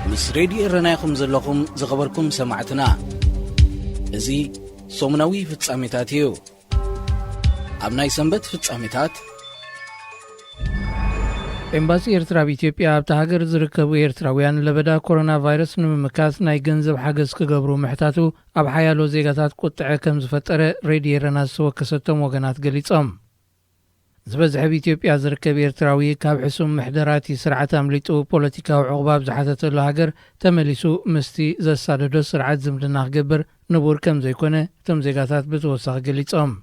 ምስ ሬድዮ ኤረና ኢኹም ዘለኹም ዝኸበርኩም ሰማዕትና። እዚ ሰሙናዊ ፍጻሜታት እዩ። ኣብ ናይ ሰንበት ፍጻሜታት፣ ኤምባሲ ኤርትራ ኣብ ኢትዮጵያ ኣብታ ሃገር ዝርከቡ ኤርትራውያን ለበዳ ኮሮና ቫይረስ ንምምካት ናይ ገንዘብ ሓገዝ ክገብሩ ምሕታቱ ኣብ ሓያሎ ዜጋታት ቁጥዐ ከም ዝፈጠረ ሬድዮ ኤረና ዝተወከሰቶም ወገናት ገሊጾም። ዝበዝሐ ኣብ ኢትዮጵያ ዝርከብ ኤርትራዊ ካብ ሕሱም ምሕደራቲ ስርዓት ኣምሊጡ ፖለቲካዊ ዕቑባ ኣብ ዝሓተተሉ ሃገር ተመሊሱ ምስቲ ዘሳደዶ ስርዓት ዝምድና ክገብር ንቡር ከም ዘይኮነ እቶም ዜጋታት ብተወሳኺ ገሊጾም።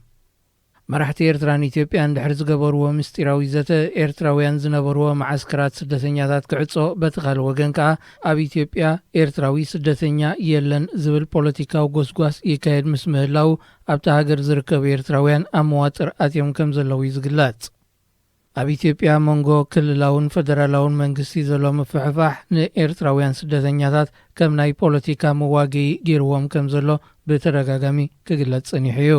መራሕቲ ኤርትራን ኢትዮጵያን ድሕሪ ዝገበርዎ ምስጢራዊ ዘተ፣ ኤርትራውያን ዝነበርዎ መዓስከራት ስደተኛታት ክዕጾ፣ በቲ ካልእ ወገን ከኣ ኣብ ኢትዮጵያ ኤርትራዊ ስደተኛ የለን ዝብል ፖለቲካዊ ጎስጓስ ይካየድ ምስ ምህላው፣ ኣብታ ሃገር ዝርከቡ ኤርትራውያን ኣብ መዋጥር ኣትዮም ከም ዘለዉ እዩ ዝግለጽ። ኣብ ኢትዮጵያ መንጎ ክልላውን ፈደራላውን መንግስቲ ዘሎ ምፍሕፋሕ ንኤርትራውያን ስደተኛታት ከም ናይ ፖለቲካ መዋግኢ ገይርዎም ከም ዘሎ ብተደጋጋሚ ክግለጽ ጸኒሑ እዩ።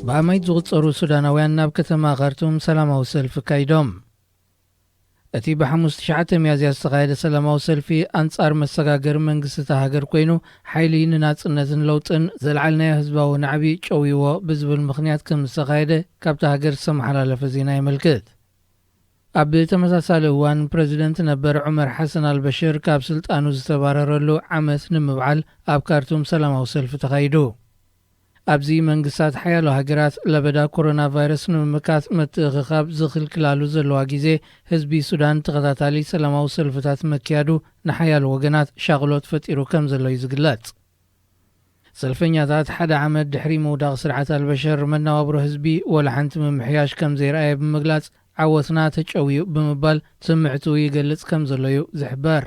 ብኣማይት ዝቑጸሩ ሱዳናውያን ናብ ከተማ ካርቱም ሰላማዊ ሰልፊ ኣካይዶም። እቲ ብሓሙስ ትሽዓተ ሚያዝያ ዝተኻየደ ሰላማዊ ሰልፊ ኣንጻር መሰጋገሪ መንግስቲ እታ ሃገር ኮይኑ፣ ሓይሊ ንናጽነትን ለውጥን ዘልዓልናዮ ህዝባዊ ናዕቢ ጨውይዎ ብዝብል ምኽንያት ከም ዝተኻየደ ካብታ ሃገር ዝተመሓላለፈ ዜና የመልክት። ኣብ ተመሳሳሊ እዋን፣ ፕረዚደንት ነበር ዑመር ሓሰን ኣልበሽር ካብ ስልጣኑ ዝተባረረሉ ዓመት ንምብዓል ኣብ ካርቱም ሰላማዊ ሰልፊ ተኻይዱ። ኣብዚ መንግስታት ሓያሎ ሃገራት ለበዳ ኮሮና ቫይረስ ንምምካት ምትእኽኻብ ዝኽልክላሉ ዘለዋ ግዜ፣ ህዝቢ ሱዳን ተኸታታሊ ሰላማዊ ሰልፍታት መክያዱ ንሓያሎ ወገናት ሻቕሎት ፈጢሩ ከም ዘሎ እዩ ዝግለጽ። ሰልፈኛታት ሓደ ዓመት ድሕሪ ምውዳቕ ስርዓት ኣልበሽር መነባብሮ ህዝቢ ወላ ሓንቲ ምምሕያሽ ከም ዘይረኣየ ብምግላጽ፣ ዓወትና ተጨውዩ ብምባል ስምዕቱ ይገልጽ ከም ዘሎ እዩ ዝሕበር።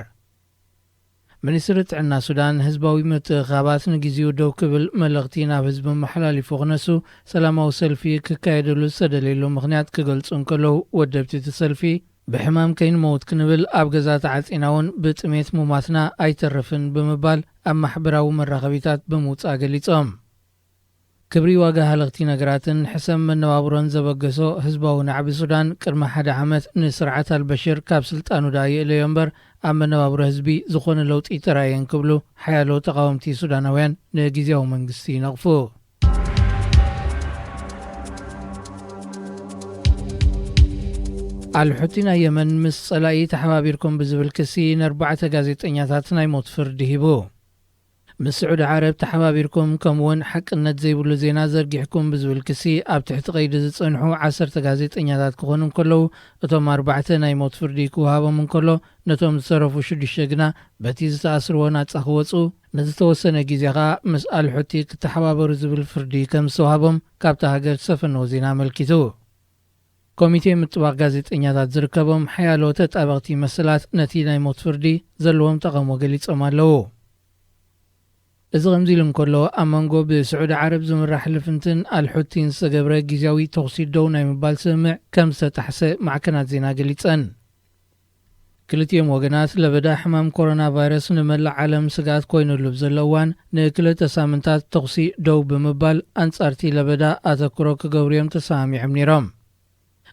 ሚኒስትሪ ጥዕና ሱዳን ህዝባዊ ምትእኽኻባት ንግዜኡ ደው ክብል መልእኽቲ ናብ ህዝቢ መሓላሊፉ ክነሱ፣ ሰላማዊ ሰልፊ ክካየደሉ ዝተደልየሉ ምኽንያት ክገልጹ እንከለዉ፣ ወደብቲ እቲ ሰልፊ ብሕማም ከይንመውት ክንብል ኣብ ገዛ ተዓጺና እውን ብጥሜት ሙማትና ኣይተርፍን ብምባል ኣብ ማሕበራዊ መራኸቢታት ብምውጻእ ገሊጾም። ክብሪ ዋጋ ሃለኽቲ ነገራትን ሕሰም መነባብሮን ዘበገሶ ህዝባዊ ናዕቢ ሱዳን ቅድሚ ሓደ ዓመት ንስርዓት ኣልበሽር ካብ ስልጣኑ ደኣ የእለዮ እምበር ኣብ መነባብሮ ህዝቢ ዝኾነ ለውጢ ተራእየን ክብሉ ሓያሎ ተቓወምቲ ሱዳናውያን ንግዜያዊ መንግስቲ ይነቕፉ። ኣልሑቲ ናይ የመን ምስ ጸላኢ ተሓባቢርኩም ብዝብል ክሲ ንኣርባዕተ ጋዜጠኛታት ናይ ሞት ፍርዲ ሂቡ። ምስ ስዑዲ ዓረብ ተሓባቢርኩም ከምኡውን ሓቅነት ዘይብሉ ዜና ዘርጊሕኩም ብዝብል ክሲ ኣብ ትሕቲ ቀይዲ ዝጸንሑ ዓሰርተ ጋዜጠኛታት ክኾኑ እንከለዉ፣ እቶም ኣርባዕተ ናይ ሞት ፍርዲ ክወሃቦም እንከሎ፣ ነቶም ዝተረፉ ሽዱሽተ ግና በቲ ዝተኣስርዎ ናጻ ክወጹ፣ ንዝተወሰነ ግዜ ኸኣ ምስ ኣልሑቲ ክተሓባበሩ ዝብል ፍርዲ ከም ዝተዋህቦም ካብታ ሃገር ዝሰፈነዎ ዜና ኣመልኪቱ። ኮሚቴ ምጥባቕ ጋዜጠኛታት ዝርከቦም ሓያሎ ተጣበቕቲ መሰላት ነቲ ናይ ሞት ፍርዲ ዘለዎም ተቓውሞ ገሊጾም ኣለዉ። እዚ ከምዚ ኢሉ እንከሎ፣ ኣብ መንጎ ብስዑዲ ዓረብ ዝምራሕ ልፍንትን ኣልሑቲን ዝተገብረ ግዜያዊ ተኹሲ ደው ናይ ምባል ስምምዕ ከም ዝተጣሕሰ ማዕከናት ዜና ገሊጸን። ክልቲኦም ወገናት ለበዳ ሕማም ኮሮና ቫይረስ ንመላእ ዓለም ስግኣት ኮይኑሉ ኣብ ዘሎ እዋን፣ ንክልተ ሳምንታት ተኹሲ ደው ብምባል ኣንጻርቲ ለበዳ ኣተኩሮ ክገብሩ እዮም ተሰማሚዖም ነይሮም።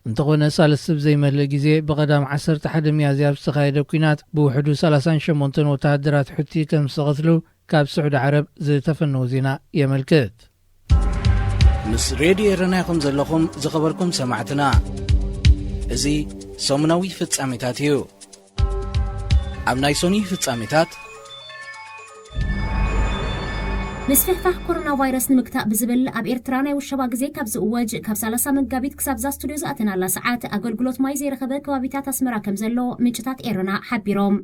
እንተኾነ፣ ሳልስቲ ብዘይመልእ ግዜ ብቐዳም ዓሰርተ ሓደ ሚያዝያ ኣብ ዝተኻየደ ኲናት ብውሕዱ ሰላሳን ሸሞንተን ወተሃደራት ሑቲ ከም ዝተቐትሉ ካብ ስዑዲ ዓረብ ዝተፈነወ ዜና የመልክት። ምስ ሬድዮ ኤረና ኢኹም ዘለኹም ዝኸበርኩም ሰማዕትና። እዚ ሰሙናዊ ፍጻሜታት እዩ። ኣብ ናይ ሶኒ ፍጻሜታት፣ ምስፍሕፋሕ ኮሮና ቫይረስ ንምግታእ ብዝብል ኣብ ኤርትራ ናይ ውሸባ ግዜ ካብ ዝእወጅ፣ ካብ ሰላሳ መጋቢት ክሳብ እዛ ስቱድዮ ዝኣተናላ ሰዓት ኣገልግሎት ማይ ዘይረኸበ ከባቢታት ኣስመራ ከም ዘሎ ምንጭታት ኤረና ሓቢሮም።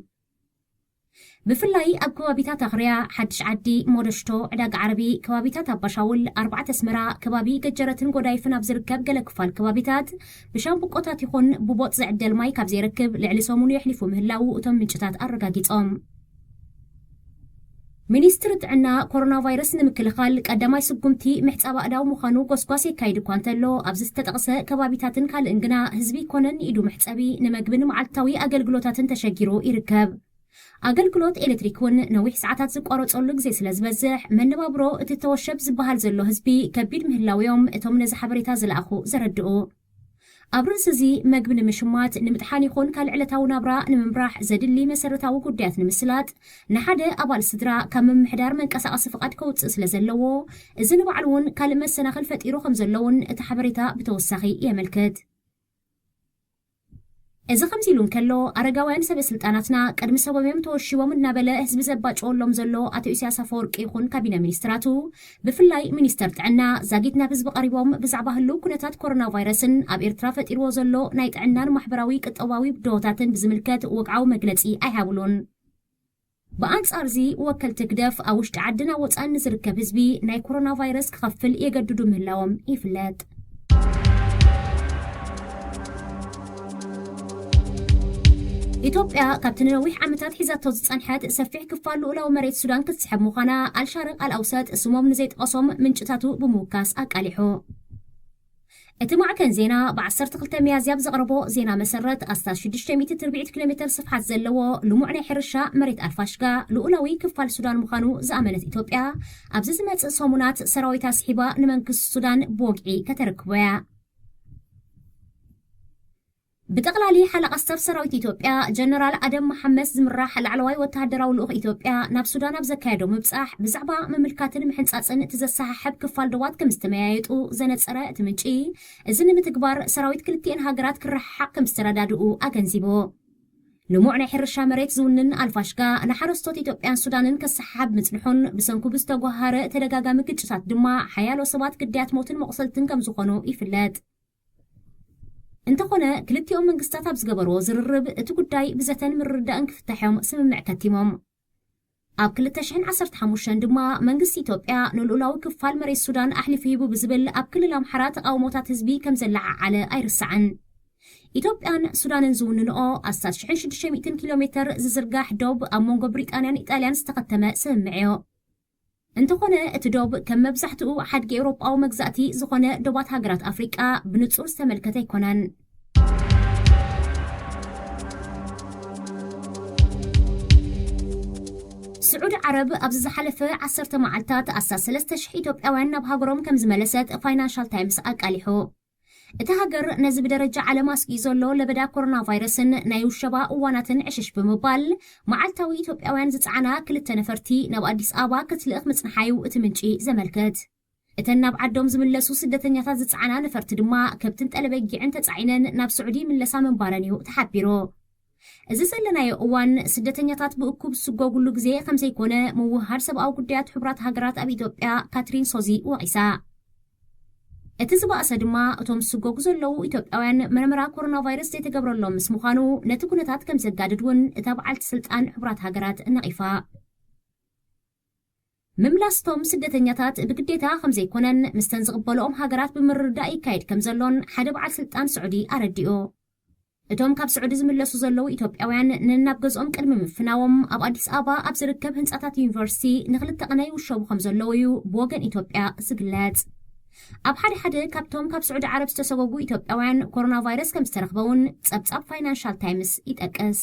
ብፍላይ ኣብ ከባቢታት ኣኽርያ፣ ሓድሽ ዓዲ፣ ሞደሽቶ፣ ዕዳጋ ዓረቢ፣ ከባቢታት ኣባሻውል፣ ኣርባዕተ ኣስመራ፣ ከባቢ ገጀረትን ጎዳይፍን ኣብ ዝርከብ ገለ ክፋል ከባቢታት ብሻምብቆታት ይኹን ብቦጥ ዝዕደል ማይ ካብ ዘይረክብ ልዕሊ ሰሙኑ የሕሊፉ ምህላዉ እቶም ምንጭታት ኣረጋጊጾም። ሚኒስትሪ ጥዕና፣ ኮሮና ቫይረስ ንምክልኻል ቀዳማይ ስጉምቲ ምሕጻብ ኣእዳው ምዃኑ ጎስጓስ የካይድ እኳ እንተሎ፣ ኣብዚ ዝተጠቕሰ ከባቢታትን ካልእን ግና ህዝቢ ኮነ ንኢዱ መሕጸቢ፣ ንመግብን መዓልታዊ ኣገልግሎታትን ተሸጊሩ ይርከብ። ኣገልግሎት ኤሌክትሪክ እውን ነዊሕ ሰዓታት ዝቋረጸሉ ግዜ ስለ ዝበዝሕ፣ መነባብሮ እቲ ተወሸብ ዝበሃል ዘሎ ህዝቢ ከቢድ ምህላው እዮም እቶም ነዚ ሓበሬታ ዝለኣኹ ዘረድኡ። ኣብ ርእሲ እዚ፣ መግቢ ንምሽማት፣ ንምጥሓን ይኹን ካልእ ዕለታዊ ናብራ ንምምራሕ ዘድሊ መሰረታዊ ጉዳያት ንምስላጥ፣ ንሓደ ኣባል ስድራ ካብ ምምሕዳር መንቀሳቐሲ ፍቓድ ከውጽእ ስለ ዘለዎ፣ እዚ ንባዕሉ እውን ካልእ መሰናኽል ፈጢሩ ከም ዘሎ እውን እቲ ሓበሬታ ብተወሳኺ የመልክት። እዚ ከምዚ ኢሉ እንከሎ፣ ኣረጋውያን ሰበ ስልጣናትና ቅድሚ ሰቦም እዮም ተወሺቦም እናበለ ህዝቢ ዘባጭወሎም ዘሎ ኣቶ ኢሳያስ ኣፈወርቂ ይኹን ካቢነ ሚኒስትራቱ፣ ብፍላይ ሚኒስተር ጥዕና፣ ዛጊት ናብ ህዝቢ ቀሪቦም ብዛዕባ ህልው ኩነታት ኮሮና ቫይረስን ኣብ ኤርትራ ፈጢርዎ ዘሎ ናይ ጥዕናን ማሕበራዊ ቅጠባዊ ብድሆታትን ብዝምልከት ወግዓዊ መግለጺ ኣይሃብሉን። ብኣንጻር እዚ፣ ወከልቲ ህግደፍ ኣብ ውሽጢ ዓድን ኣብ ወጻእን ንዝርከብ ህዝቢ ናይ ኮሮና ቫይረስ ክኸፍል የገድዱ ምህላዎም ይፍለጥ። ኢትዮጵያ ካብቲ ንነዊሕ ዓመታት ሒዛቶ ዝጸንሐት ሰፊሕ ክፋል ልኡላዊ መሬት ሱዳን ክትስሕብ ምዃና ኣልሻርቕ ኣልኣውሰጥ ስሞም ንዘይጠቐሶም ምንጭታቱ ብምውካስ ኣቃሊሑ። እቲ ማዕከን ዜና ብ ዓሰርተ ክልተ ሚያዝያ ብዘቕረቦ ዜና መሰረት፣ ኣስታት ሽዱሽተ ሚእቲ ትርብዒት ኪሎ ሜተር ስፍሓት ዘለዎ ልሙዕ ናይ ሕርሻ መሬት ኣልፋሽጋ ልኡላዊ ክፋል ሱዳን ምዃኑ ዝኣመነት ኢትዮጵያ፣ ኣብዚ ዝመጽእ ሰሙናት ሰራዊታ ስሒባ ንመንግስቲ ሱዳን ብወግዒ ከተረክቦ እያ። ብጠቕላሊ ሓለቓ ስታፍ ሰራዊት ኢትዮጵያ ጀነራል ኣደም መሓመስ ዝምራሕ ላዕለዋይ ወተሃደራዊ ልኡኽ ኢትዮጵያ ናብ ሱዳን ኣብ ዘካየዶ ምብጻሕ፣ ብዛዕባ ምምልካትን ምሕንጻጽን እቲ ዘሰሓሕብ ክፋል ዶባት ከም ዝተመያየጡ ዘነጸረ እቲ ምንጪ፣ እዚ ንምትግባር ሰራዊት ክልቲኤን ሃገራት ክረሓሓቕ ከም ዝተረዳድኡ ኣገንዚቡ። ልሙዕ ናይ ሕርሻ መሬት ዝውንን ኣልፋሽጋ ንሓረስቶት ኢትዮጵያን ሱዳንን ከሰሓሕብ ምጽንሑን ብሰንኩ ብዝተጓሃረ ተደጋጋሚ ግጭታት ድማ ሓያሎ ሰባት ግዳያት ሞትን መቑሰልትን ከም ዝኾኑ ይፍለጥ። እንተኾነ፣ ክልቲኦም መንግስታት ኣብ ዝገበርዎ ዝርርብ፣ እቲ ጉዳይ ብዘተን ምርድዳእን ክፍታሕ እዮም ስምምዕ ከቲሞም። ኣብ ክልተ ሽሕን ዓሰርተ ሓሙሽተን ድማ፣ መንግስቲ ኢትዮጵያ ንልኡላዊ ክፋል መሬት ሱዳን ኣሕሊፉ ሂቡ ብዝብል ኣብ ክልል ኣምሓራ ተቓውሞታት ህዝቢ ከም ዘለዓዓለ ኣይርሳዕን። ኢትዮጵያን ሱዳንን ዝውንንኦ ኣስታት ሽሕን ሽዱሽተ ሚእትን ኪሎ ሜተር ዝዝርጋሕ ዶብ ኣብ መንጎ ብሪጣንያን ኢጣልያን ዝተኸተመ ስምምዕ እዩ። እንተኾነ፣ እቲ ዶብ ከም መብዛሕትኡ ሓድጊ ኤውሮጳዊ መግዛእቲ ዝኾነ ዶባት ሃገራት ኣፍሪቃ ብንጹር ዝተመልከተ ኣይኮነን። ስዑዲ ዓረብ ኣብዚ ዝሓለፈ ዓሰርተ መዓልታት ኣስታት ሰለስተ ሽሕ ኢትዮጵያውያን ናብ ሃገሮም ከም ዝመለሰት ፋይናንሻል ታይምስ ኣቃሊሑ። እታ ሃገር ነዚ ብደረጃ ዓለም ኣስጊኡ ዘሎ ለበዳ ኮሮና ቫይረስን ናይ ውሸባ እዋናትን ዕሽሽ ብምባል፣ መዓልታዊ ኢትዮጵያውያን ዝጸዓና ክልተ ነፈርቲ ናብ ኣዲስ ኣበባ ክትልእኽ ምጽንሓዩ እቲ ምንጪ ዘመልክት። እተን ናብ ዓዶም ዝምለሱ ስደተኛታት ዝጸዓና ነፈርቲ ድማ ከብትን ጠለበጊዕን ተጻዒነን ናብ ስዑዲ ይምለሳ ምንባረን እዩ ተሓቢሩ። እዚ ዘለናዮ እዋን፣ ስደተኛታት ብእኩብ ዝስጎጉሉ ግዜ ከም ዘይኮነ ምውህሃድ ሰብኣዊ ጉዳያት ሕቡራት ሃገራት ኣብ ኢትዮጵያ ካትሪን ሶዚ ወቒሳ። እቲ ዝበኣሰ ድማ፣ እቶም ዝስጎጉ ዘለዉ ኢትዮጵያውያን መርመራ ኮሮና ቫይረስ ዘይተገብረሎም ምስ ምዃኑ፣ ነቲ ኩነታት ከም ዘጋድድ እውን እታ በዓልቲ ስልጣን ሕቡራት ሃገራት ነቒፋ። ምምላስቶም ስደተኛታት ብግዴታ ከም ዘይኮነን፣ ምስተን ዝቕበልኦም ሃገራት ብምርድዳእ ይካየድ ከም ዘሎን ሓደ በዓል ስልጣን ስዑዲ ኣረዲኡ። እቶም ካብ ስዑዲ ዝምለሱ ዘለዉ ኢትዮጵያውያን ነናብ ገዝኦም ቅድሚ ምፍናዎም፣ ኣብ ኣዲስ ኣበባ ኣብ ዝርከብ ህንጻታት ዩኒቨርሲቲ ንኽልተ ቀናይ ይውሸቡ ከም ዘለዉ እዩ ብወገን ኢትዮጵያ ዝግለጽ። ኣብ ሓደ ሓደ ካብቶም ካብ ስዑዲ ዓረብ ዝተሰጎጉ ኢትዮጵያውያን ኮሮና ቫይረስ ከም ዝተረኽበ እውን ጸብጻብ ፋይናንሻል ታይምስ ይጠቅስ።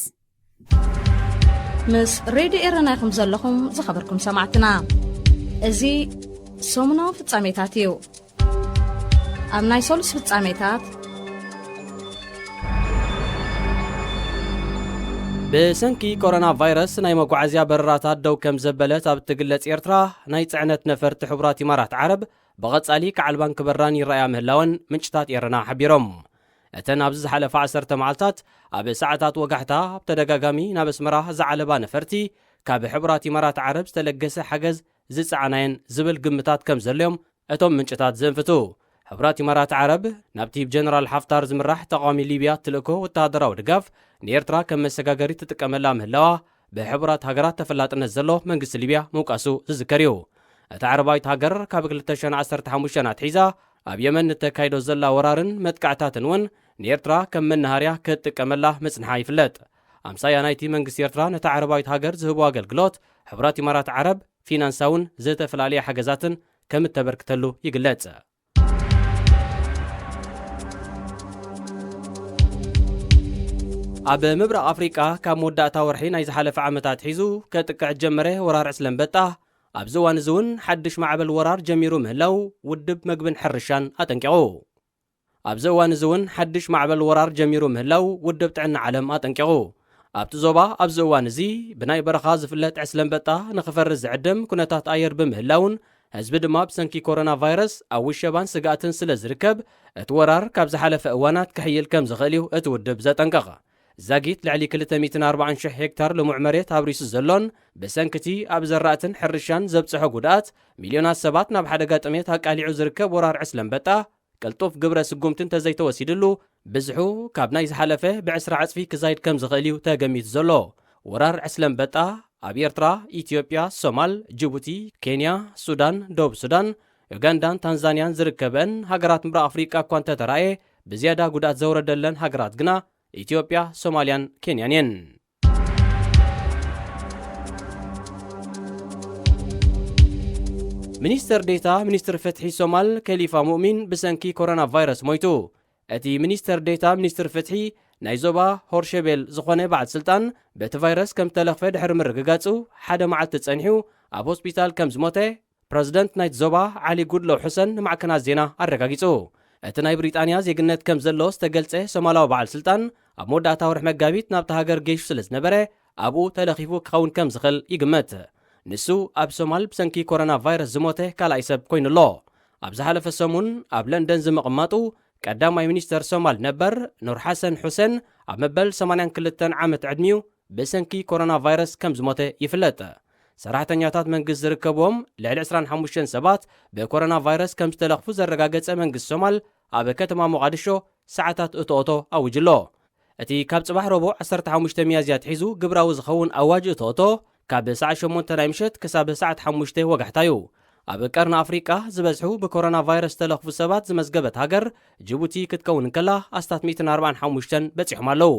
ምስ ሬድዮ ኤረና ኢኹም ዘለኹም ዝኸበርኩም ሰማዕትና። እዚ ሰሙናዊ ፍጻሜታት እዩ። ኣብ ናይ ሰሉስ ፍጻሜታት፣ ብሰንኪ ኮሮና ቫይረስ ናይ መጓዓዝያ በረራታት ደው ከም ዘበለት ኣብ እትግለጽ ኤርትራ፣ ናይ ጽዕነት ነፈርቲ ሕቡራት ኢማራት ዓረብ ብቐጻሊ ክዓልባን ክበራን ይረኣያ ምህላወን ምንጭታት ኤረና ሓቢሮም። እተን ኣብዚ ዝሓለፈ ዓሰርተ መዓልታት ኣብ ሰዓታት ወጋሕታ ብተደጋጋሚ ናብ ኣስመራ ዝዓለባ ነፈርቲ፣ ካብ ሕቡራት ኢማራት ዓረብ ዝተለገሰ ሓገዝ ዝጸዓናየን ዝብል ግምታት ከም ዘሎዮም እቶም ምንጭታት ዘንፍቱ። ሕቡራት ኢማራት ዓረብ ናብቲ ብጀነራል ሓፍታር ዝምራሕ ተቓዋሚ ሊብያ እትልእኮ ወተሃደራዊ ድጋፍ ንኤርትራ ከም መሰጋገሪ ትጥቀመላ ምህላዋ ብሕቡራት ሃገራት ተፈላጥነት ዘሎ መንግስቲ ሊብያ ምውቃሱ ዝዝከር እዩ። እታ ዓረባዊት ሃገር ካብ ክልተ ሽሕን ዓሰርተ ሓሙሽተን ኣትሒዛ ኣብ የመን ንተካይዶ ዘላ ወራርን መጥቃዕታትን እውን ንኤርትራ ከም መናሃርያ ክትጥቀመላ ምጽንሓ ይፍለጥ። ኣምሳያ ናይቲ መንግስቲ ኤርትራ ነታ ዓረባዊት ሃገር ዝህቦ ኣገልግሎት፣ ሕቡራት ኢማራት ዓረብ ፊናንሳውን ዝተፈላለየ ሓገዛትን ከም እተበርክተሉ ይግለጽ። ኣብ ምብራቕ ኣፍሪቃ ካብ መወዳእታ ወርሒ ናይ ዝሓለፈ ዓመት ኣትሒዙ ከጥቅዕ ጀመረ ወራር ዕስለ ኣንበጣ፣ ኣብዚ እዋን እዚ እውን ሓድሽ ማዕበል ወራር ጀሚሩ ምህላው ውድብ መግብን ሕርሻን ኣጠንቂቑ። ኣብዚ እዋን እዚ እውን ሓድሽ ማዕበል ወራር ጀሚሩ ምህላው ውድብ ጥዕና ዓለም ኣጠንቂቑ። ኣብቲ ዞባ ኣብዚ እዋን እዚ ብናይ በረኻ ዝፍለጥ ዕስለ ኣንበጣ ንኽፈርስ ዝዕድም ኩነታት ኣየር ብምህላውን ህዝቢ ድማ ብሰንኪ ኮሮና ቫይረስ ኣብ ውሸባን ስግኣትን ስለ ዝርከብ እቲ ወራር ካብ ዝሓለፈ እዋናት ክሕይል ከም ዝኽእል እዩ እቲ ውድብ ዘጠንቀቐ። ዛጊት ልዕሊ ክልተ ሚእትን ኣርባዓን ሽሕ ሄክታር ልሙዕ መሬት ኣብሪሱ ዘሎን ብሰንክቲ ኣብ ዘራእትን ሕርሻን ዘብጽሖ ጉድኣት ሚልዮናት ሰባት ናብ ሓደጋ ጥሜት ኣቃሊዑ ዝርከብ ወራር ዕስለ ኣንበጣ ቅልጡፍ ግብረ ስጉምቲ እንተዘይተወሲድሉ ብዝሑ ካብ ናይ ዝሓለፈ ብዕስራ ዕጽፊ ክዛይድ ከም ዝኽእል እዩ ተገሚቱ ዘሎ። ወራር ዕስለ ኣንበጣ ኣብ ኤርትራ፣ ኢትዮጵያ፣ ሶማል፣ ጅቡቲ፣ ኬንያ፣ ሱዳን፣ ደቡብ ሱዳን፣ ዩጋንዳን ታንዛንያን ዝርከበን ሃገራት ምብራቕ ኣፍሪቃ እኳ እንተተራእየ ብዝያዳ ጉድኣት ዘውረደለን ሃገራት ግና ኢትዮጵያ፣ ሶማልያን ኬንያን እየን። ሚኒስተር ዴታ ሚኒስትሪ ፍትሒ ሶማል ከሊፋ ሙእሚን ብሰንኪ ኮሮና ቫይረስ ሞይቱ። እቲ ሚኒስተር ዴታ ሚኒስትሪ ፍትሒ ናይ ዞባ ሆርሸቤል ዝኾነ በዓል ስልጣን በቲ ቫይረስ ከም ዝተለኽፈ ድሕሪ ምርግጋጹ ሓደ መዓልቲ ጸኒሑ ኣብ ሆስፒታል ከም ዝሞተ ፕረዚደንት ናይቲ ዞባ ዓሊ ጉድሎው ሑሰን ንማዕከናት ዜና ኣረጋጊጹ። እቲ ናይ ብሪጣንያ ዜግነት ከም ዘለዎ ዝተገልጸ ሶማላዊ በዓል ስልጣን ኣብ መወዳእታ ወርሒ መጋቢት ናብታ ሃገር ገይሹ ስለ ዝነበረ ኣብኡ ተለኺፉ ክኸውን ከም ዝኽእል ይግመት። ንሱ ኣብ ሶማል ብሰንኪ ኮሮና ቫይረስ ዝሞተ ካልኣይ ሰብ ኮይኑ ኣሎ። ኣብ ዝሓለፈ ሰሙን ኣብ ለንደን ዝምቕማጡ ቀዳማይ ሚኒስተር ሶማል ነበር ኑር ሓሰን ሑሴን ኣብ መበል ሰማንያን ክልተን ዓመት ዕድሚኡ ብሰንኪ ኮሮና ቫይረስ ከም ዝሞተ ይፍለጥ። ሰራሕተኛታት መንግስቲ ዝርከብዎም ልዕሊ ዕስራን ሓሙሽተን ሰባት ብኮሮና ቫይረስ ከም ዝተለኽፉ ዘረጋገጸ መንግስቲ ሶማል ኣብ ከተማ ሞቓድሾ ሰዓታት እቶኦቶ ኣውጅ ኣሎ። እቲ ካብ ጽባሕ ረቡዕ ዓሰርተ ሓሙሽተ ሚያዝያ ኣትሒዙ ግብራዊ ዝኸውን ኣዋጅ እቶኦቶ ካብ ሰዓት ሸሞንተ ናይ ምሸት ክሳብ ሰዓት ሓሙሽተ ወጋሕታ እዩ። ኣብ ቀርኒ ኣፍሪቃ ዝበዝሑ ብኮሮና ቫይረስ ዝተለኽፉ ሰባት ዝመዝገበት ሃገር ጅቡቲ ክትከውን እንከላ ኣስታት ሚእትን ኣርባዓን ሓሙሽተን በጺሖም ኣለዉ።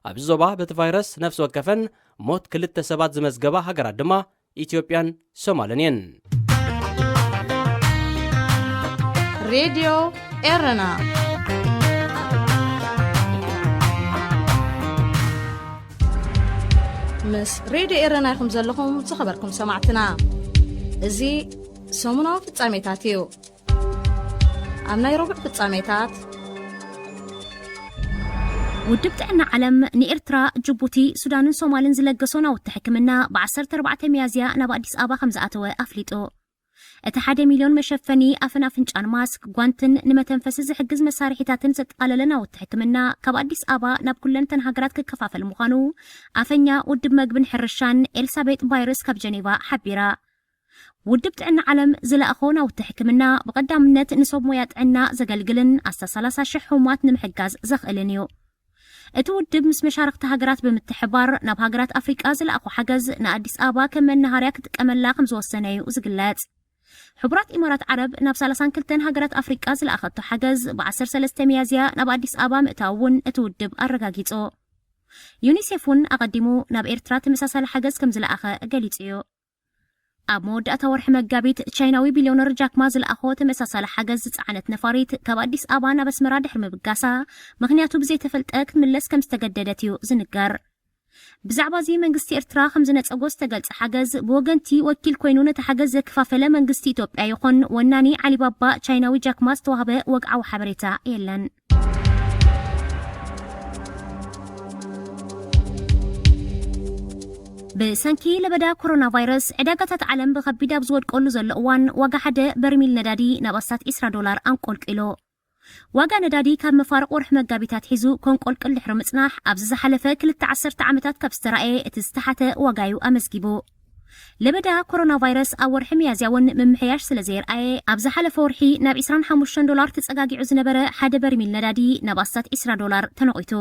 ኣብዚ ዞባ በቲ ቫይረስ ነፍሲ ወከፈን ሞት ክልተ ሰባት ዝመዝገባ ሃገራት ድማ ኢትዮጵያን ሶማልን እየን። ሬድዮ ኤረና ምስ ሬድዮ ኤረና ኢኹም ዘለኹም ዝኸበርኩም ሰማዕትና። እዚ ሰሙናዊ ፍጻሜታት እዩ። ኣብ ናይ ረቡዕ ፍጻሜታት ውድብ ጥዕና ዓለም ንኤርትራ፣ ጅቡቲ፣ ሱዳንን ሶማልን ዝለገሶ ናውቲ ሕክምና ብ ዓሰርተ ኣርባዕተ ሚያዝያ ናብ ኣዲስ ኣበባ ከም ዝኣተወ ኣፍሊጡ። እቲ ሓደ ሚልዮን መሸፈኒ ኣፍን ኣፍንጫን፣ ማስክ፣ ጓንትን ንመተንፈሲ ዝሕግዝ መሳርሒታትን ዘጠቓለለ ናውቲ ሕክምና ካብ ኣዲስ ኣበባ ናብ ኩለን እተን ሃገራት ክከፋፈል ምዃኑ ኣፈኛ ውድብ መግብን ሕርሻን ኤልሳቤጥ ባይርስ ካብ ጀኔቫ ሓቢራ። ውድብ ጥዕና ዓለም ዝለኣኾ ናውቲ ሕክምና ብቐዳምነት ንሰብ ሞያ ጥዕና ዘገልግልን ኣስታ ሰላሳ ሽሕ ሕሙማት ንምሕጋዝ ዘኽእልን እዩ። እቲ ውድብ ምስ መሻርኽቲ ሃገራት ብምትሕብባር ናብ ሃገራት ኣፍሪቃ ዝለኣኾ ሓገዝ ንኣዲስ ኣበባ ከም መናሃርያ ክጥቀመላ ከም ዝወሰነ እዩ ዝግለጽ። ሕቡራት ኢማራት ዓረብ ናብ ሰላሳን ክልተን ሃገራት ኣፍሪቃ ዝለኣኸቶ ሓገዝ ብ ዓሰርተ ሰለስተ ሚያዝያ ናብ ኣዲስ ኣበባ ምእታው እውን እቲ ውድብ ኣረጋጊጹ። ዩኒሴፍ እውን ኣቐዲሙ ናብ ኤርትራ ተመሳሳሊ ሓገዝ ከም ዝለኣኸ ገሊጹ እዩ። ኣብ መወዳእታ ወርሒ መጋቢት ቻይናዊ ቢልዮነር ጃክማ ዝለኣኾ ተመሳሳሊ ሓገዝ ዝጸዓነት ነፋሪት ካብ ኣዲስ ኣበባ ናብ ኣስመራ ድሕሪ ምብጋሳ ምኽንያቱ ብዘይተፈልጠ ክትምለስ ከም ዝተገደደት እዩ ዝንገር። ብዛዕባ እዚ መንግስቲ ኤርትራ ከም ዝነጸጎ ዝተገልጸ ሓገዝ ብወገንቲ ወኪል ኮይኑ ነቲ ሓገዝ ዘከፋፈለ መንግስቲ ኢትዮጵያ ይኹን ወናኒ ዓሊባባ ቻይናዊ ጃክማ ዝተዋህበ ወግዓዊ ሓበሬታ የለን። ብሰንኪ ለበዳ ኮሮና ቫይረስ ዕዳጋታት ዓለም ብኸቢድ ኣብ ዝወድቀሉ ዘሎ እዋን ዋጋ ሓደ በርሚል ነዳዲ ናብ ኣስታት ዒስራ ዶላር ኣንቆልቂሉ። ዋጋ ነዳዲ ካብ መፋርቕ ወርሒ መጋቢት ኣትሒዙ ከንቆልቅል ድሕሪ ምጽናሕ ኣብዚ ዝሓለፈ ክልተ ዓሰርተ ዓመታት ካብ ዝተራእየ እቲ ዝተሓተ ዋጋ እዩ ኣመዝጊቡ። ለበዳ ኮሮና ቫይረስ ኣብ ወርሒ ሚያዝያ እውን ምምሕያሽ ስለ ዘየርኣየ ኣብ ዝሓለፈ ወርሒ ናብ ዒስራን ሓሙሽተን ዶላር ተጸጋጊዑ ዝነበረ ሓደ በርሚል ነዳዲ ናብ ኣስታት ዒስራ ዶላር ተነቒቱ።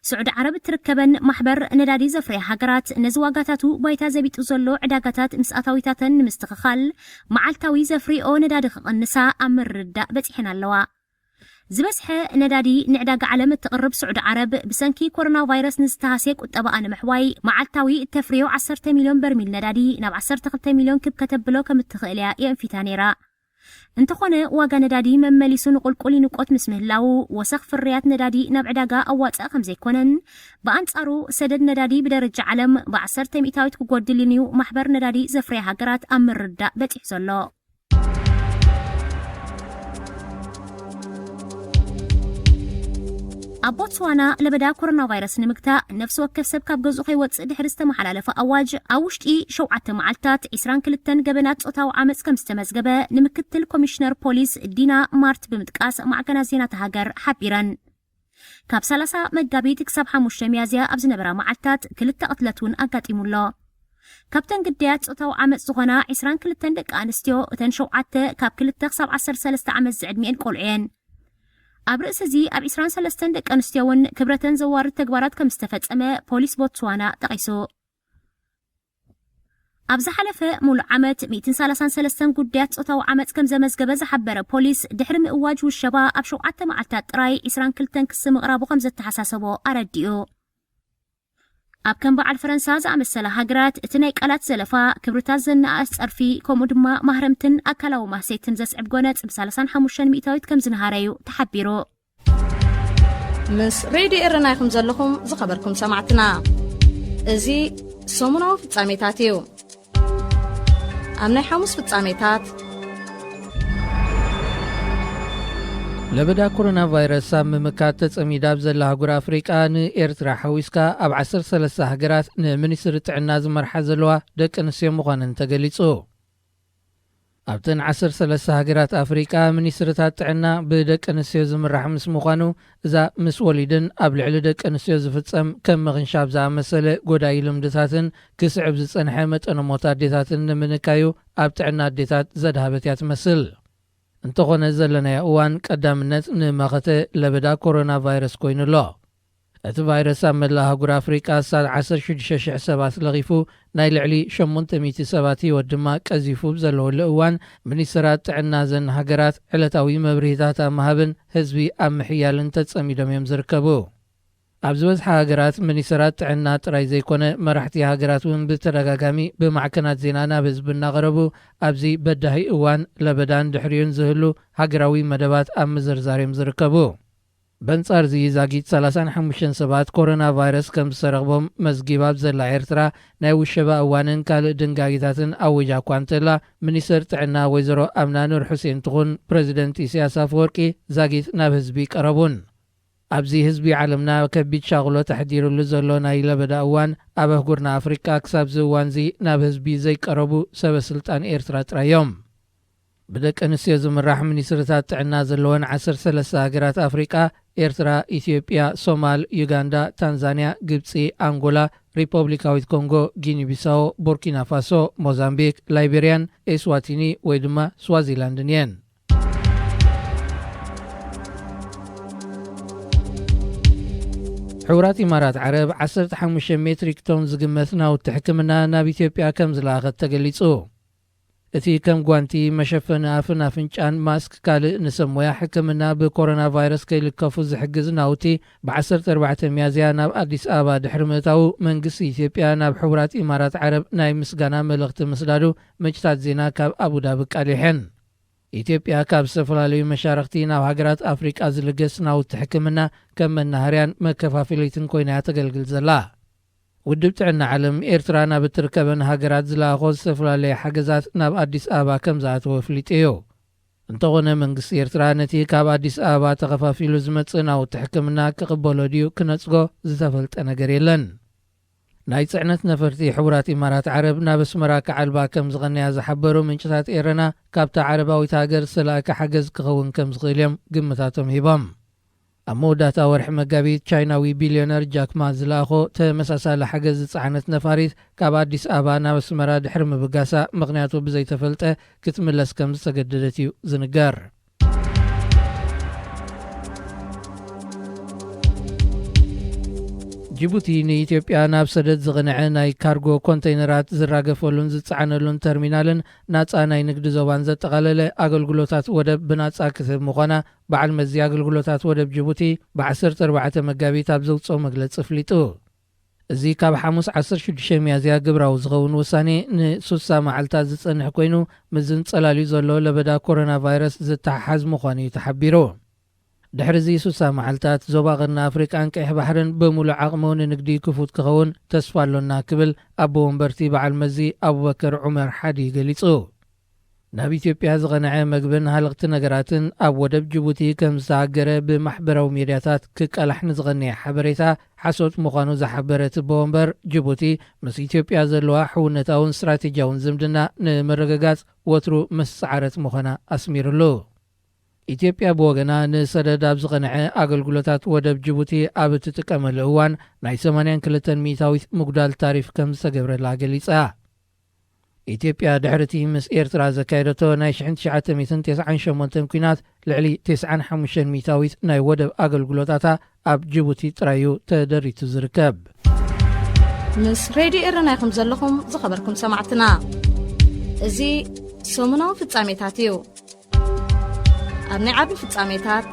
ስዑዲ ዓረብ እትርከበን ማሕበር ነዳዲ ዘፍርያ ሃገራት ነዚ ዋጋታቱ ባይታ ዘቢጡ ዘሎ ዕዳጋታት ምስ ኣታዊታተን ንምስትኽኻል መዓልታዊ ዘፍርይኦ ነዳዲ ክቕንሳ ኣብ ምርድዳእ በጺሐን ኣለዋ። ዝበዝሐ ነዳዲ ንዕዳጋ ዓለም እትቕርብ ስዑዲ ዓረብ ብሰንኪ ኮሮና ቫይረስ ንዝተሃስየ ቁጠባኣ ንምሕዋይ መዓልታዊ እተፍርዮ ዓሰርተ ሚልዮን በርሚል ነዳዲ ናብ ዓሰርተ ክልተ ሚልዮን ክብ ከተብሎ ከም እትኽእል እያ የእንፊታ ነይራ። እንተኾነ ዋጋ ነዳዲ መመሊሱ ንቁልቁል ይንቆት ምስ ምህላዉ ወሰኽ ፍርያት ነዳዲ ናብ ዕዳጋ ኣዋፅእ ከም ዘይኮነን ብኣንፃሩ ሰደድ ነዳዲ ብደረጃ ዓለም ብዓሰርተ ሚእታዊት ክጎድልን እዩ ማሕበር ነዳዲ ዘፍርያ ሃገራት ኣብ ምርዳእ በፂሑ ዘሎ። ኣብ ቦትስዋና ለበዳ ኮሮና ቫይረስ ንምግታእ ነፍሲ ወከፍ ሰብ ካብ ገዝኡ ከይወፅእ ድሕሪ ዝተመሓላለፈ ኣዋጅ ኣብ ውሽጢ ሸውዓተ መዓልታት ዕስራን ክልተን ገበናት ጾታዊ ዓመፅ ከም ዝተመዝገበ ንምክትል ኮሚሽነር ፖሊስ ዲና ማርት ብምጥቃስ ማዕከናት ዜና እታ ሃገር ሓቢረን። ካብ ሰላሳ መጋቢት ክሳብ ሓሙሽተ ሚያዝያ ኣብ ዝነበራ መዓልታት ክልተ ቅትለት እውን ኣጋጢሙ ኣሎ። ካብተን ግዳያት ጾታዊ ዓመፅ ዝኾና ዕስራን ክልተን ደቂ ኣንስትዮ እተን ሸውዓተ ካብ ክልተ ክሳብ ዓሰርተ ሰለስተ ዓመት ዝዕድሚኤን ቆልዑ እየን። ኣብ ርእሲ እዚ ኣብ ዕስራን ሰለስተን ደቂ ኣንስትዮ እውን ክብረተን ዘዋርድ ተግባራት ከም ዝተፈጸመ ፖሊስ ቦትስዋና ጠቒሱ። ኣብ ዝሓለፈ ሙሉእ ዓመት ሚእትን ሰላሳን ሰለስተን ጉዳያት ጾታዊ ዓመፅ ከም ዘመዝገበ ዝሓበረ ፖሊስ፣ ድሕሪ ምእዋጅ ውሸባ ኣብ ሸውዓተ መዓልታት ጥራይ ዕስራን ክልተን ክሲ ምቕራቡ ከም ዘተሓሳሰቦ ኣረዲኡ። ኣብ ከም በዓል ፈረንሳ ዝኣመሰላ ሃገራት እቲ ናይ ቃላት ዘለፋ፣ ክብርታት ዘነኣእስ ጸርፊ፣ ከምኡ ድማ ማህረምትን ኣካላዊ ማህሰይትን ዘስዕብ ጎነጽ ብ ሰላሳን ሓሙሽተን ሚእታዊት ከም ዝነሃረ እዩ ተሓቢሩ። ምስ ሬድዮ ኤረና ኢኹም ዘለኹም ዝኸበርኩም ሰማዕትና። እዚ ሰሙናዊ ፍጻሜታት እዩ። ኣብ ናይ ሓሙስ ፍጻሜታት፣ ለበዳ ኮሮና ቫይረስ ኣብ ምምካት ተጸሚዳ ኣብ ዘላ ኣህጉር ኣፍሪቃ፣ ንኤርትራ ሓዊስካ ኣብ ዓሰርተ ሰለስተ ሃገራት ንሚኒስትሪ ጥዕና ዝመርሓ ዘለዋ ደቂ ኣንስትዮ ምዃነን ተገሊጹ። ኣብተን ዓሰርተ ሰለስተ ሃገራት ኣፍሪቃ፣ ሚኒስትርታት ጥዕና ብደቂ ኣንስትዮ ዝምራሕ ምስ ምዃኑ፣ እዛ ምስ ወሊድን ኣብ ልዕሊ ደቂ ኣንስትዮ ዝፍጸም ከም ምኽንሻብ ዝኣመሰለ ጎዳኢ ልምድታትን ክስዕብ ዝጸንሐ መጠነ ሞት ኣዴታትን ንምንካዩ ኣብ ጥዕና ኣዴታት ዘድሃበት እያ ትመስል። እንተኾነ ዘለናዮ እዋን ቀዳምነት ንመኸተ ለበዳ ኮሮና ቫይረስ ኮይኑ ኣሎ። እቲ ቫይረስ ኣብ መላእ ኣህጉር ኣፍሪቃ ኣስታት ዓሰርተ ሽዱሽተ ሽሕ ሰባት ለኺፉ፣ ናይ ልዕሊ ሸሞንተ ሚእቲ ሰባት ህይወት ድማ ቀዚፉ ብዘለወሉ እዋን፣ ሚኒስትራት ጥዕና ዘን ሃገራት ዕለታዊ መብርሂታት ኣብ ምሃብን ህዝቢ ኣብ ምሕያልን ተጸሚዶም እዮም ዝርከቡ። ኣብ ዝበዝሓ ሃገራት ሚኒስትራት ጥዕና ጥራይ ዘይኮነ፣ መራሕቲ ሃገራት እውን ብተደጋጋሚ ብማዕከናት ዜና ናብ ህዝቢ እናቐረቡ፣ ኣብዚ በዳሂ እዋን ለበዳን ድሕሪኡን ዝህሉ ሃገራዊ መደባት ኣብ ምዝርዛር እዮም ዝርከቡ። በንጻር እዚ ዛጊት ሰላሳን ሓሙሽተን ሰባት ኮሮና ቫይረስ ከም ዝተረኽቦም መዝጊባ ኣብ ዘላ ኤርትራ፣ ናይ ውሸባ እዋንን ካልእ ድንጋጌታትን ኣዊጃ እኳ እንተላ፣ ሚኒስተር ጥዕና ወይዘሮ ኣምና ኑር ሑሴን ትኹን ፕረዚደንት ኢሳያስ ኣፈወርቂ ዛጊት ናብ ህዝቢ ቀረቡን። ኣብዚ ህዝቢ ዓለምና ከቢድ ሻቕሎት ኣሕዲሩሉ ዘሎ ናይ ለበዳ እዋን፣ ኣብ ኣህጉርና ኣፍሪቃ ክሳብዚ እዋንዚ ናብ ህዝቢ ዘይቀረቡ ሰበ ስልጣን ኤርትራ ጥራይ እዮም። ብደቂ ኣንስትዮ ዝምራሕ ሚኒስትርታት ጥዕና ዘለወን ዓሰርተ ሰለስተ ሃገራት ኣፍሪቃ፣ ኤርትራ፣ ኢትዮጵያ፣ ሶማል፣ ዩጋንዳ፣ ታንዛንያ፣ ግብጺ፣ ኣንጎላ፣ ሪፐብሊካዊት ኮንጎ፣ ጊኒ ቢሳዎ፣ ቡርኪና ፋሶ፣ ሞዛምቢክ፣ ላይቤርያን ኤስዋቲኒ ወይ ድማ ስዋዚላንድን እየን። ሕቡራት ኢማራት ዓረብ ዓሰርተ ሓሙሽተ ሜትሪክ ቶን ዝግመት ናውቲ ሕክምና ናብ ኢትዮጵያ ከም ዝለኣኸት ተገሊጹ። እቲ ከም ጓንቲ፣ መሸፈኒ ኣፍን ኣፍንጫን፣ ማስክ፣ ካልእ ንሰብ ሞያ ሕክምና ብኮሮና ቫይረስ ከይልከፉ ዝሕግዝ ናውቲ ብ ዓሰርተ ኣርባዕተ ሚያዝያ ናብ ኣዲስ ኣበባ ድሕሪ ምእታዉ፣ መንግስቲ ኢትዮጵያ ናብ ሕቡራት ኢማራት ዓረብ ናይ ምስጋና መልእኽቲ ምስዳዱ ምንጭታት ዜና ካብ ኣቡዳቢ ኣቃሊሐን። ኢትዮጵያ ካብ ዝተፈላለዩ መሻርኽቲ ናብ ሃገራት ኣፍሪቃ ዝልገስ ናውቲ ሕክምና ከም መናሃርያን መከፋፈሊትን ኮይና እያ ተገልግል ዘላ። ውድብ ጥዕና ዓለም፣ ኤርትራ ናብ እትርከበን ሃገራት ዝለኣኾ ዝተፈላለየ ሓገዛት ናብ ኣዲስ ኣበባ ከም ዝኣተወ ኣፍሊጡ እዩ። እንተኾነ መንግስቲ ኤርትራ ነቲ ካብ ኣዲስ ኣበባ ተኸፋፊሉ ዝመጽእ ናውቲ ሕክምና ክቕበሎ ድዩ ክነጽጎ ዝተፈልጠ ነገር የለን። ናይ ጽዕነት ነፈርቲ ሕቡራት ኢማራት ዓረብ ናብ ኣስመራ ክዓልባ ከም ዝቐነያ ዝሓበሩ ምንጭታት ኤረና፣ ካብታ ዓረባዊት ሃገር ዝተላእከ ሓገዝ ክኸውን ከም ዝኽእል እዮም ግምታቶም ሂቦም። ኣብ መወዳእታ ወርሒ መጋቢት፣ ቻይናዊ ቢልዮነር ጃክ ማ ዝለኣኾ ተመሳሳሊ ሓገዝ ዝጸዓነት ነፋሪት ካብ ኣዲስ ኣበባ ናብ ኣስመራ ድሕሪ ምብጋሳ፣ ምኽንያቱ ብዘይተፈልጠ ክትምለስ ከም ዝተገደደት እዩ ዝንገር። ጅቡቲ ንኢትዮጵያ ናብ ሰደድ ዝቕንዐ ናይ ካርጎ ኮንተይነራት ዝራገፈሉን ዝጸዓነሉን ተርሚናልን ናጻ ናይ ንግዲ ዞባን ዘጠቓለለ ኣገልግሎታት ወደብ ብናጻ ክትህብ ምዃና በዓል መዚ ኣገልግሎታት ወደብ ጅቡቲ ብ ዓሰርተ ኣርባዕተ መጋቢት ኣብ ዘውጽኦ መግለጺ ኣፍሊጡ። እዚ ካብ ሓሙስ ዓሰርተ ሽዱሽተ ሚያዝያ ግብራዊ ዝኸውን ውሳኔ ንሱሳ መዓልታት ዝጸንሕ ኮይኑ፣ ምስ ዝንጸላልዩ ዘሎ ለበዳ ኮሮና ቫይረስ ዝተሓሓዝ ምዃኑ እዩ ተሓቢሩ። ድሕሪ እዚ ሱሳ መዓልታት፣ ዞባ ቀርኒ ኣፍሪቃን ቀይሕ ባሕርን ብምሉእ ዓቕሙ ንንግዲ ክፉት ክኸውን ተስፋ ኣሎና ክብል ኣቦ ወንበርቲ በዓል መዚ ኣቡበከር ዑመር ሓዲ ገሊጹ። ናብ ኢትዮጵያ ዝቐንዐ መግብን ሃለቕቲ ነገራትን ኣብ ወደብ ጅቡቲ ከም ዝተሃገረ ብማሕበራዊ ሚድያታት ክቃላሕ ንዝቐነየ ሓበሬታ ሓሶት ምዃኑ ዝሓበረ ትቦ ወንበር፣ ጅቡቲ ምስ ኢትዮጵያ ዘለዋ ሕውነታውን ስትራቴጂያውን ዝምድና ንምርግጋጽ ወትሩ ምስ ጸዓረት ምዃና ኣስሚሩሉ። ኢትዮጵያ ብወገና ንሰደድ ኣብ ዝቐንዐ ኣገልግሎታት ወደብ ጅቡቲ ኣብ እትጥቀመሉ እዋን ናይ ሰማንያን ክልተን ሚእታዊት ምጉዳል ታሪፍ ከም ዝተገብረላ ገሊጻ። ኢትዮጵያ ድሕሪ እቲ ምስ ኤርትራ ዘካየደቶ ናይ ሽሕን ትሽዓተ ሚእትን ተስዓን ሸሞንተን ኲናት ልዕሊ ተስዓን ሓሙሽተን ሚእታዊት ናይ ወደብ ኣገልግሎታታ ኣብ ጅቡቲ ጥራይ እዩ ተደሪቱ ዝርከብ። ምስ ሬድዮ ኤረና ኢኹም ዘለኹም ዝኸበርኩም ሰማዕትና። እዚ ሰሙናዊ ፍጻሜታት እዩ። ኣብ ናይ ዓቢ ፍጻሜታት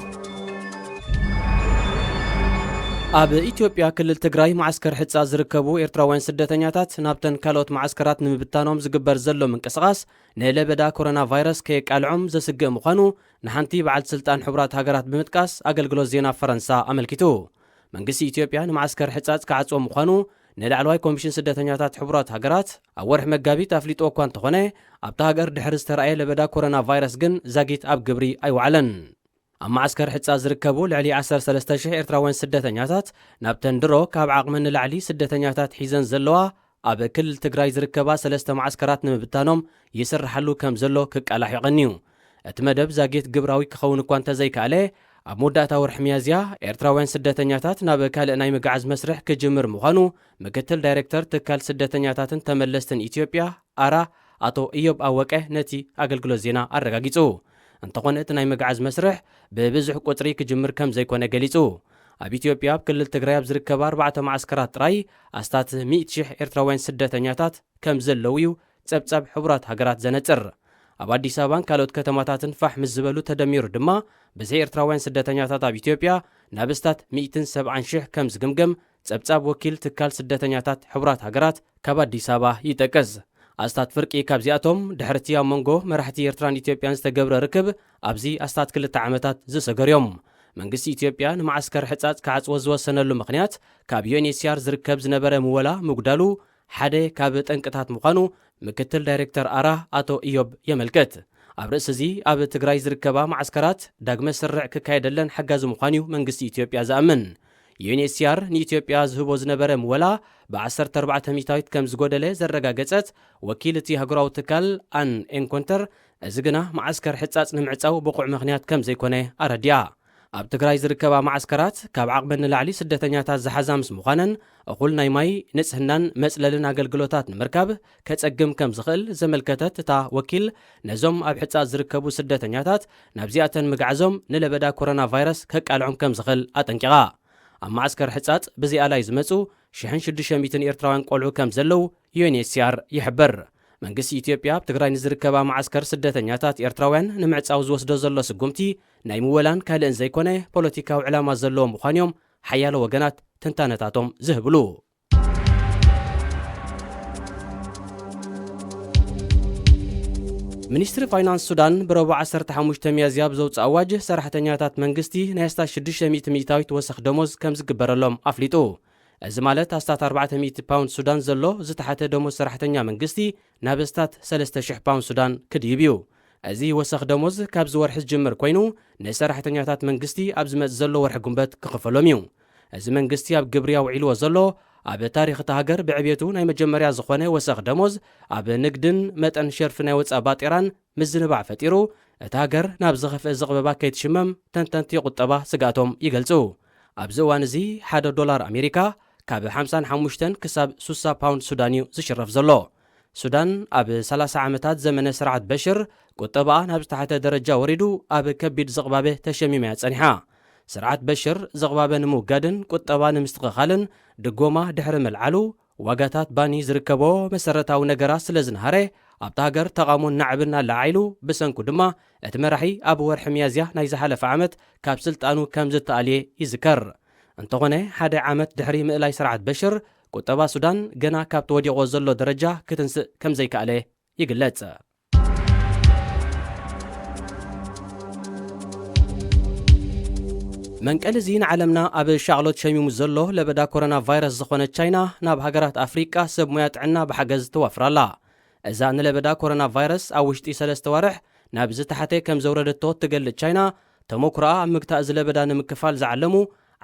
ኣብ ኢትዮጵያ ክልል ትግራይ መዓስከር ሕጻ ዝርከቡ ኤርትራውያን ስደተኛታት ናብተን ካልኦት መዓስከራት ንምብታኖም ዝግበር ዘሎ ምንቅስቓስ ንለበዳ ኮሮና ቫይረስ ከየቃልዖም ዘስግእ ምዃኑ ንሓንቲ በዓልቲ ስልጣን ሕቡራት ሃገራት ብምጥቃስ ኣገልግሎት ዜና ፈረንሳ ኣመልኪቱ። መንግስቲ ኢትዮጵያ ንመዓስከር ሕጻጽ ክዓጽዎ ምዃኑ ንላዕለዋይ ኮሚሽን ስደተኛታት ሕቡራት ሃገራት ኣብ ወርሒ መጋቢት ኣፍሊጥዎ እኳ እንተኾነ፣ ኣብታ ሃገር ድሕሪ ዝተራእየ ለበዳ ኮሮና ቫይረስ ግን ዛጊት ኣብ ግብሪ ኣይወዓለን። ኣብ መዓስከር ሕጻጽ ዝርከቡ ልዕሊ ዓሰርተ ሰለስተ ሽሕ ኤርትራውያን ስደተኛታት ናብተን ድሮ ካብ ዓቕመን ንላዕሊ ስደተኛታት ሒዘን ዘለዋ ኣብ ክልል ትግራይ ዝርከባ ሰለስተ መዓስከራት ንምብታኖም ይስርሓሉ ከም ዘሎ ክቃላሕ ይቐንዩ። እቲ መደብ ዛጊት ግብራዊ ክኸውን እኳ እንተዘይከኣለ፣ ኣብ መወዳእታ ወርሒ ሚያዝያ ኤርትራውያን ስደተኛታት ናብ ካልእ ናይ ምግዓዝ መስርሕ ክጅምር ምዃኑ ምክትል ዳይሬክተር ትካል ስደተኛታትን ተመለስትን ኢትዮጵያ ኣራ ኣቶ ኢዮብ ኣወቀ ነቲ ኣገልግሎት ዜና ኣረጋጊጹ። እንተኾነ እቲ ናይ ምግዓዝ መስርሕ ብብዙሕ ቁጽሪ ክጅምር ከም ዘይኮነ ገሊጹ። ኣብ ኢትዮጵያ ኣብ ክልል ትግራይ ኣብ ዝርከባ ኣርባዕተ መዓስከራት ጥራይ ኣስታት ሚእቲ ሽሕ ኤርትራውያን ስደተኛታት ከም ዘለዉ እዩ ጸብጻብ ሕቡራት ሃገራት ዘነጽር። ኣብ ኣዲስ ኣበባን ካልኦት ከተማታትን ፋሕ ምስ ዝበሉ ተደሚሩ ድማ ብዝሒ ኤርትራውያን ስደተኛታት ኣብ ኢትዮጵያ ናብ ኣስታት ሚእትን ሰብዓን ሽሕ ከም ዝግምገም ጸብጻብ ወኪል ትካል ስደተኛታት ሕቡራት ሃገራት ካብ ኣዲስ ኣበባ ይጠቅስ። ኣስታት ፍርቂ ካብዚኣቶም ድሕርቲ ኣብ መንጎ መራሕቲ ኤርትራን ኢትዮጵያን ዝተገብረ ርክብ ኣብዚ ኣስታት ክልተ ዓመታት ዝሰገሩ እዮም። መንግስቲ ኢትዮጵያ ንመዓስከር ሕጻጽ ክዓጽዎ ዝወሰነሉ ምኽንያት ካብ ዩ ኤን ኤች ሲ ኣር ዝርከብ ዝነበረ ምወላ ምጉዳሉ ሓደ ካብ ጠንቅታት ምዃኑ ምክትል ዳይሬክተር ኣራ ኣቶ ኢዮብ የመልክት። ኣብ ርእሲ እዚ ኣብ ትግራይ ዝርከባ መዓስከራት ዳግመ ስርዕ ክካየደለን ሓጋዚ ምዃኑ እዩ መንግስቲ ኢትዮጵያ ዝኣምን። ዩ ኤን ኤች ሲ ኣር ንኢትዮጵያ ዝህቦ ዝነበረ ምወላ ብ14% ከም ዝጎደለ ዘረጋገጸት ወኪል እቲ ሃገራዊ ትካል ኣን ኤንኮንተር፣ እዚ ግና መዓስከር ሕጻጽ ንምዕጻው ብቑዕ ምኽንያት ከም ዘይኮነ ኣረዲኣ። ኣብ ትግራይ ዝርከባ መዓስከራት ካብ ዓቕመን ንላዕሊ ስደተኛታት ዝሓዛ ምስ ምዃነን እኹል ናይ ማይ፣ ንጽህናን መጽለልን ኣገልግሎታት ንምርካብ ከጸግም ከም ዝኽእል ዘመልከተት እታ ወኪል፣ ነዞም ኣብ ሕጻጽ ዝርከቡ ስደተኛታት ናብዚኣተን ምግዓዞም ንለበዳ ኮሮና ቫይረስ ከቃልዖም ከም ዝኽእል ኣጠንቂቓ። ኣብ መዓስከር ሕጻጽ ብዘይ ኣላይ ዝመጹ ሽሕን ሽዱሽተ ሚእትን ኤርትራውያን ቆልዑ ከም ዘለዉ ዩ ኤን ኤች ሲ ኣር ይሕብር። መንግስቲ ኢትዮጵያ ኣብ ትግራይ ንዝርከባ መዓስከር ስደተኛታት ኤርትራውያን ንምዕጻው ዝወስዶ ዘሎ ስጉምቲ ናይ ምወላን ካልእን ዘይኮነ ፖለቲካዊ ዕላማ ዘለዎ ምዃኑ እዮም ሓያሎ ወገናት ትንታነታቶም ዝህብሉ። ሚኒስትሪ ፋይናንስ ሱዳን ብረቡዕ ዓሰርተ ሓሙሽተ ሚያዝያ ብዘውፅእ ኣዋጅ ሰራሕተኛታት መንግስቲ ናይ ኣስታት ሽዱሽተ ሚእቲ ሚእታዊት ወሰኽ ደሞዝ ከም ዝግበረሎም ኣፍሊጡ። እዚ ማለት ኣስታት ኣርባዕተ ሚእቲ ፓውንድ ሱዳን ዘሎ ዝተሓተ ደሞዝ ሰራሕተኛ መንግስቲ ናብ ኣስታት ሰለስተ ሽሕ ፓውንድ ሱዳን ክድይብ እዩ። እዚ ወሰኽ ደሞዝ ካብዚ ወርሒ ዝጅምር ኮይኑ ንሰራሕተኛታት መንግስቲ ኣብ ዝመጽእ ዘሎ ወርሒ ጉንበት ክኽፈሎም እዩ። እዚ መንግስቲ ኣብ ግብሪ ኣውዒልዎ ዘሎ ኣብ ታሪኽ እታ ሃገር ብዕብየቱ ናይ መጀመርያ ዝኾነ ወሰኽ ደሞዝ ኣብ ንግድን መጠን ሸርፊ ናይ ወጻኢ ባጤራን ምዝንባዕ ፈጢሩ እታ ሃገር ናብ ዝኸፍአ ዝቕበባ ከይትሽመም ተንተንቲ ቁጠባ ስግኣቶም ይገልጹ። ኣብዚ እዋን እዚ ሓደ ዶላር ኣሜሪካ ካብ ሓምሳን ሓሙሽተን ክሳብ ሱሳ ፓውንድ ሱዳን እዩ ዝሽረፍ ዘሎ። ሱዳን ኣብ ሰላሳ ዓመታት ዘመነ ስርዓት በሽር ቁጠባኣ ናብ ዝተሓተ ደረጃ ወሪዱ ኣብ ከቢድ ዝቕባበ ተሸሚማ እያ ጸኒሓ። ስርዓት በሽር ዝቕባበ ንምውጋድን ቁጠባ ንምስትኽኻልን ድጎማ ድሕሪ ምልዓሉ ዋጋታት ባኒ ዝርከቦ መሰረታዊ ነገራት ስለ ዝነሃረ ኣብታ ሃገር ተቓውሞን ናዕብን ኣለዓዒሉ ብሰንኩ ድማ እቲ መራሒ ኣብ ወርሒ ሚያዝያ ናይ ዝሓለፈ ዓመት ካብ ስልጣኑ ከም ዝተኣልየ ይዝከር። እንተኾነ ሓደ ዓመት ድሕሪ ምእላይ ስርዓት በሽር ቁጠባ ሱዳን ገና ካብቲ ወዲቕዎ ዘሎ ደረጃ ክትንስእ ከም ዘይከኣለ ይግለጽ። መንቀሊ እዚ ንዓለምና ኣብ ሻቕሎት ሸሚሙ ዘሎ ለበዳ ኮሮና ቫይረስ ዝኾነት ቻይና ናብ ሃገራት ኣፍሪቃ ሰብ ሞያ ጥዕና ብሓገዝ ተዋፍር ኣላ። እዛ ንለበዳ ኮሮና ቫይረስ ኣብ ውሽጢ ሰለስተ ዋርሕ ናብ ዝተሓተ ከም ዘውረደቶ እትገልጽ ቻይና፣ ተመኩሮኣ ኣብ ምግታእ እዚ ለበዳ ንምክፋል ዝዓለሙ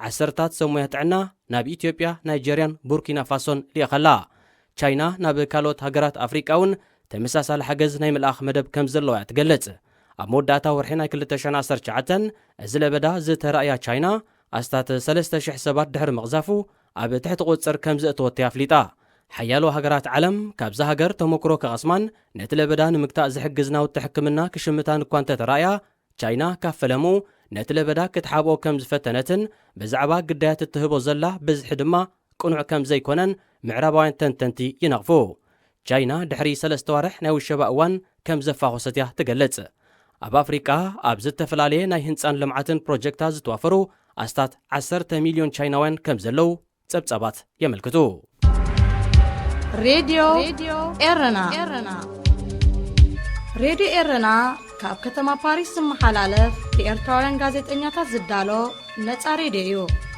ዓሰርታት ሰብ ሞያ ጥዕና ናብ ኢትዮጵያ፣ ናይጀርያን ቡርኪና ፋሶን ልኢኸላ። ቻይና ናብ ካልኦት ሃገራት ኣፍሪቃ እውን ተመሳሳሊ ሓገዝ ናይ ምልኣኽ መደብ ከም ዘለዋ እያ ትገልጽ። ኣብ መወዳእታ ወርሒ ናይ ክልተ ሽሕን ዓሰርተ ትሽዓተን እዚ ለበዳ ዝተራእያ ቻይና፣ ኣስታት ሰለስተ ሽሕ ሰባት ድሕሪ ምቕዛፉ ኣብ ትሕቲ ቁጽጽር ከም ዘእተወቶ ኣፍሊጣ። ሓያሎ ሃገራት ዓለም ካብዛ ሃገር ተመክሮ ክቐስማን ነቲ ለበዳ ንምግታእ ዝሕግዝ ናውቲ ሕክምና ክሽምታን እኳ እንተተራእያ፣ ቻይና ካብ ፈለምኡ ነቲ ለበዳ ክትሓብኦ ከም ዝፈተነትን ብዛዕባ ግዳያት እትህቦ ዘላ ብዝሒ ድማ ቅኑዕ ከም ዘይኮነን ምዕራባውያን ተንተንቲ ይነቕፉ። ቻይና ድሕሪ ሰለስተ ዋርሕ ናይ ውሸባ እዋን ከም ዘፋኾሰት እያ ትገልጽ። ኣብ ኣፍሪቃ ኣብ ዝተፈላለየ ናይ ህንጻን ልምዓትን ፕሮጀክታት ዝተዋፈሩ ኣስታት ዓሰርተ ሚልዮን ቻይናውያን ከም ዘለዉ ጸብጻባት የመልክቱ። ሬድዮ ኤረና። ሬድዮ ኤረና ካብ ከተማ ፓሪስ ዝመሓላለፍ ብኤርትራውያን ጋዜጠኛታት ዝዳሎ ነጻ ሬድዮ እዩ።